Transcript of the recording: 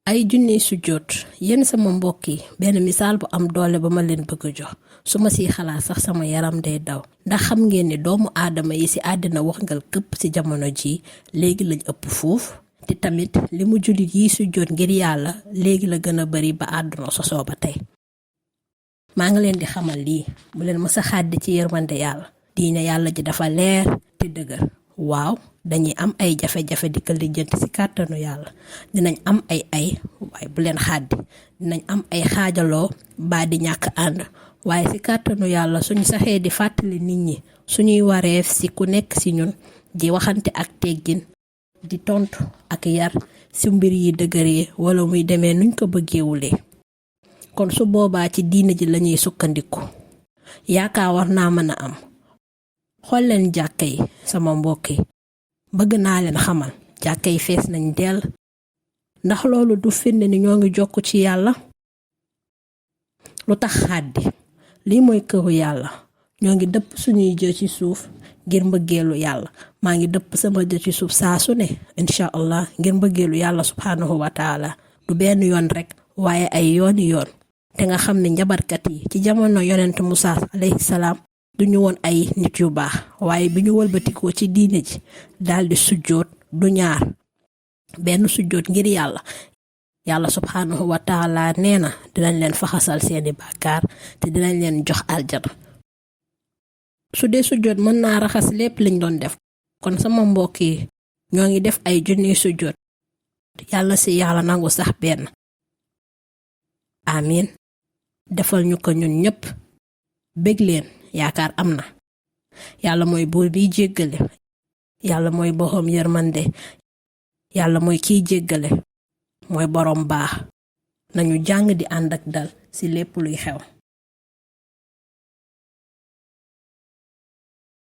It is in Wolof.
ay junniy sujjóot yéen sama mbokk yi benn misaal bu am doole ba ma leen bëgg a jox su ma siy xalaat sax sama yaram day daw ndax xam ngeen ni doomu aadama yi ci àddina waxngal këpp ci jamono ji léegi lañ ëpp fuuf te tamit li mu jullit yi sujjóot ngir yàlla léegi la gën a bari ba àdduna sosoo ba tey maa ngi leen di xamal lii bu leen mës a xàddi ci yërmande yàlla diine yàlla ji dafa leer te dëgër waaw dañuy am ay jafe-jafe di ko lijjanti ci kàttanu yàlla dinañ am ay waaye bu leen xàddi dinañ am ay xaajaloo baa di ñàkk ànd waaye ci kàttanu yàlla suñu saxee di fàttali nit ñi suñuy wareef ci ku nekk ci ñun di waxante ak teggin di tontu ak yar ci mbir yi dëgëree wala muy demee nuñ ko bëggeewulee kon su boobaa ci diine ji lañuy sukkandiku yaakaar war naa mën a am xool leen jàkka yi sama mbokk yi bëgg naa leen xamal jàkka yi fees nañ dell ndax loolu du firnde ni ñoo ngi jokk ci yàlla lu tax xàddi lii mooy këru yàlla ñoo ngi dëpp suñuy jë ci suuf ngir mbëggeelu yàlla maa ngi dëpp sama jë ci suuf saa su ne incha allah ngir mbëggeelu yàlla subhanahu wa taala du benn yoon rek waaye ay yooni yoon te nga xam ne njabarkat yi ci jamono yonent Musaa alayhi salaam duñu woon ay nit yu baax waaye bi ñu wëlbatikoo ci diine ji daldi sujjóot du ñaar benn sujjóot ngir yàlla subhanahu wa taala nee na dinañ leen faxasal seeni bàkkaar te dinañ leen jox aljana su dee sujjóot mën naa raxas lépp liñ doon def kon sama mbokk yi ñoo ngi def ay junniy sujjóot yàlla ci yàlla nangu sax benn amiin defal ñu ko ñun ñépp bég leen yaakaar am na yàlla mooy buur biy jéggale yàlla mooy borom yërmande yàlla mooy kiy jéggale mooy borom baax nañu jàng di ànd ak dal ci lépp luy xew